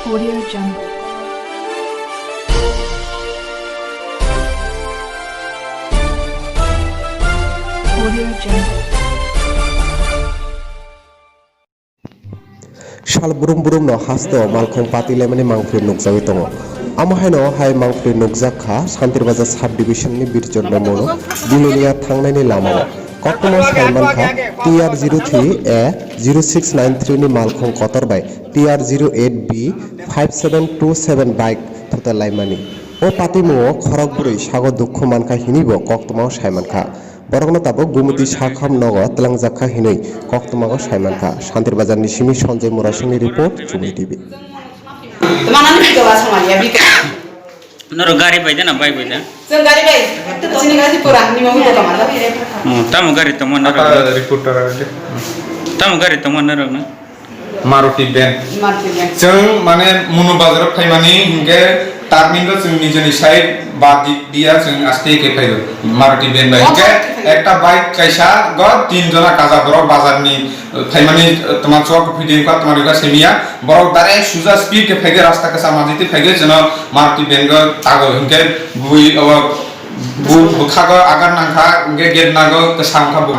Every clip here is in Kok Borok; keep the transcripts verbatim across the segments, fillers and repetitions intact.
Audio Jungle. Audio Jungle. Sal brum brum no haste o malkhung pati lemani mangpili nukjagwi tongo. Amo haino hai mangpili nukjak kha Santirbazar sub division ni Birchondro Mono Bilonia thangnaini lamao. Koktwma sai mankha T R zero three A zero six nine three ni malkhung kotor bai T R zero eight B five seven two seven bike thuta laimani. O patimungo khorok bwrwi sago dukhu mankha hinwi bo koktwmao sai mankha. Borokno tabuk Gumoti sakham nogo twlangjakha hinwi koktwmago sai mankha. Santirbazarni simi Sanjay Murasingni report, Chumui T V. Norok gari bai da na bike bai da? Chwng gari bai. Chini gari pura ni mamu to kamala. Hmm, tamo gari tongma norok? Ata reporter ade. Tamo gari tongma norok na? Maruti van. Maruti van. Chwng mane Munu bazar o phaimani hinkhe turning o chwng nijeni side ba di-, dia chwng aste khe phaido. Maruti van bai. Hinkhe ekta bike kaisa go tin jona kaja borok bazar ni phaimani, eh, toma chwk video ka toma rega semiya. Borok direct suja speed khe phaikhe rasta kasa majiti phaikhe chwngno Maruti van go tago hinkhe bui obo bu-, bwkhago agar nangkha hinkhe gate nago kwsa wngkha bu.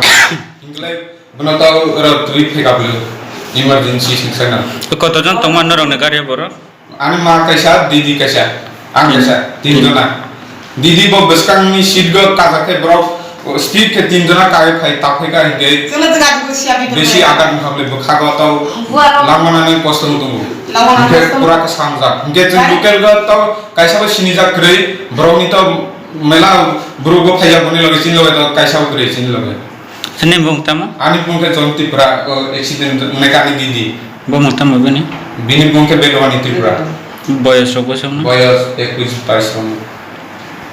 Hinkhe Bono tau oro twi phai kablu emergency sing sana. Koto jon tongma norok ni gari boro? Ani ma kaisa, didi kaisa, ang kaisa, tin jona. Didi bo bwskang ni seat go kajak khe borok speed khe tin jona kaiwi phai ta phai ka hinkhe besi agat wngkha bwle bwkha go tau lama nani kosto wng tongo. Hinkhe pura khe samjak. Hinkhe chwng local go tau kaisa bo sinijak kwrwi borok ni tau mela bwrwk bo phaijak boni loge chini loge tau kaisa bo kwrwi chini loge. Nini bung tamo? Ani bung khe John Tripura, o, accident wngnai kani didi. Bo mung tamo bini? Bini bung khe Bedwani Tripura. Boyos rok bwswk no? Boyos ekush bais rok.